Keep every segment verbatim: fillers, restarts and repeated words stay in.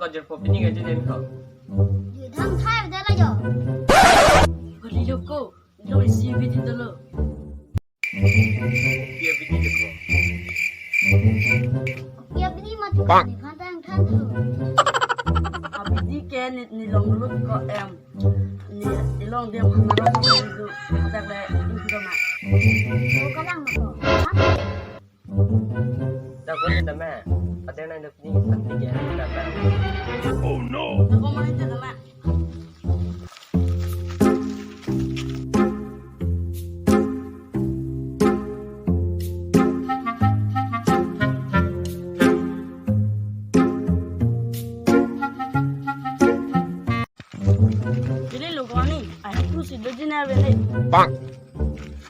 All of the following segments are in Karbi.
Jor po pini ngaji den ko. Judham khai dala jo. Guli loko, lo isi bidi dolo. Pia bidi loko. Pia bidi mati. Bang. Khantang than dulu. Abidi ke ni, ni long lut ko em. Ni, ni long dia hamara ko itu. Tak le itu ma. Ko kalang ma ko. Hah? Dak ko ni dama. Ada na dok ni santi ke dama. Oh no. Dak ko mani dama. Jili lo goni, ai kru si lo jina vele. Bang.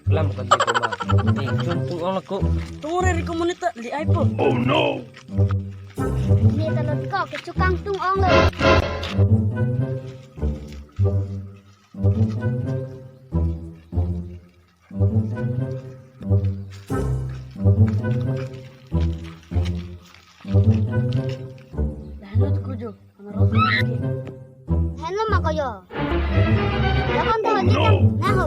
Lam ka di ko ma. Di chun tu ong ko. Tore ri komunita li ai po. Oh no. Ni ta lo ko ke chukang tung ong le. Lahenlo kujo, amaro. Lahenlo ma ko yo. Lahenlo to, oh, no. Nah ho.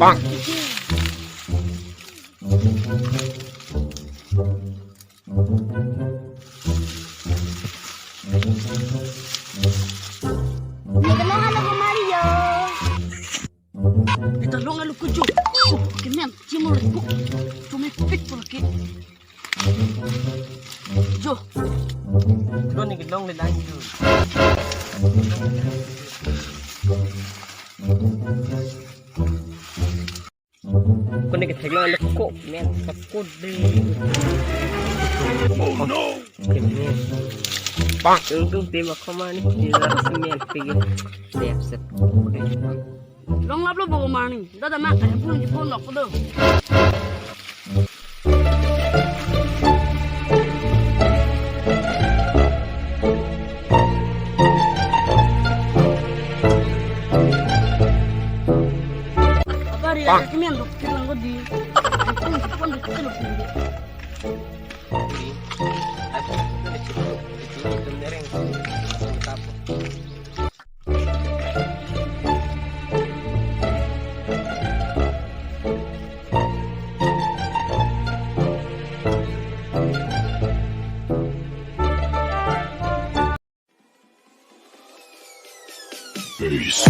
Bang. Ni kenal halo ko Mario. Kita long alu kujo. Oh, kemen, cimur ko. Cuma pik pula ke. Jo. Lo ni kelong le lang jo. Ko ni ke theklo le ko men ka ko de. Oh no. Kemen. Bang. Tung tung tema koma ni di la men pigi. Siap set. Long lap lo bo mani. Dada ma, eh, pun di pun lok do. Apa ri, bang, ada kemen dok, kemen ko di. Pun di pun di pun di. Peace.